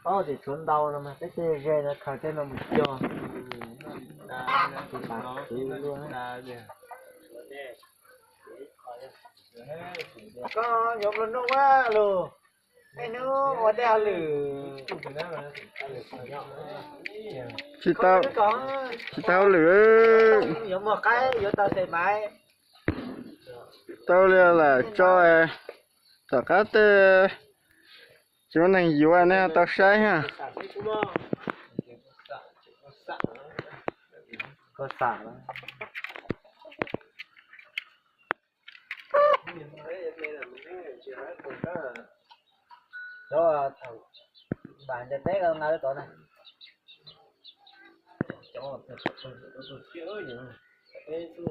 Paub tias tshuav ntau no mas peb tej ze no khaws tej no mus cog. Koj yuav nplua nuj ua lus, tej hnub ua tej hauj lwm, tsis tau, tsis tau hauj lwm, yuav muag qaib yuav tau xes maiv. Tau li lam tso, tom qab tej tsis muaj neeg yuav nej tau saib ha. Koj xam lawm. Cov thaum npam ntiaj teb ko nqa lawv tod na. Cov peb tug